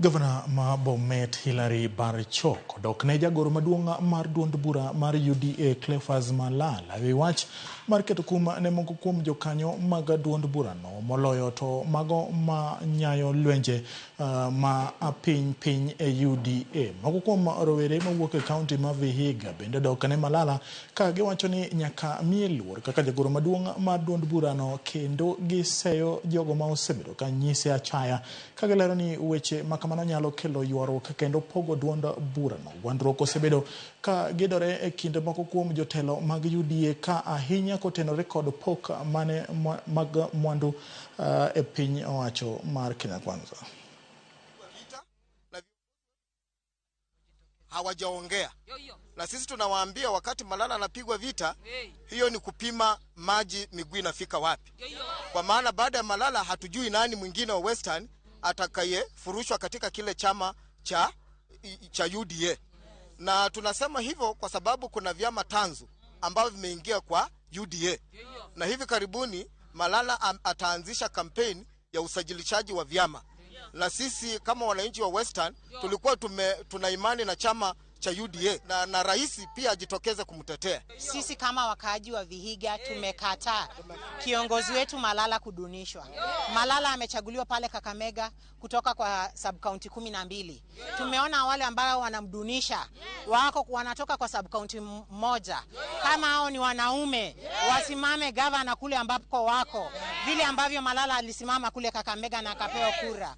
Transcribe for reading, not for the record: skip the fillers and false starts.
Gavana ma Bomet Hilary Barchok odok ne jagoro maduong' mar duond bura mar UDA Cleophas Malala ewi wach mar keto kum ne moko kuom jokanyo mag duond burano moloyo to mago ma nyayo lwenje ma piny piny e UDA. Moko kuom rowere mawuok e kaunti ma Vihiga bende odok ne Malala ka giwacho ni nyaka miye luor kaka jagoro maduong' mar duond burano kendo giseyo jogo ma osebedo ka nyise achaya ka gilero ni weche ma kamano nyalo kelo ywaruok kendo pogo duond burano. Gwandruok osebedo ka gidore e kind moko kuom jotelo mag UDA ka ahinya kotenore kod pok mane mag mwandu e piny owacho mar Kenya Kwanza. Hawajaongea na sisi tunawaambia, wakati Malala anapigwa vita, hiyo ni kupima maji miguu inafika wapi, kwa maana baada ya Malala hatujui nani mwingine wa Western atakayefurushwa katika kile chama cha UDA. Na tunasema hivyo kwa sababu kuna vyama tanzu ambavyo vimeingia kwa UDA, na hivi karibuni Malala ataanzisha kampeni ya usajilishaji wa vyama, na sisi kama wananchi wa Western tulikuwa tuna imani na chama cha UDA na rais pia ajitokeze kumtetea. Sisi kama wakaaji wa Vihiga tumekataa kiongozi wetu Malala kudunishwa. Malala amechaguliwa pale Kakamega kutoka kwa sub county 12. Tumeona wale ambao wanamdunisha wako wanatoka kwa sub county moja. Kama hao ni wanaume wasimame gavana kule ambapo wako, vile ambavyo Malala alisimama kule Kakamega na akapewa kura.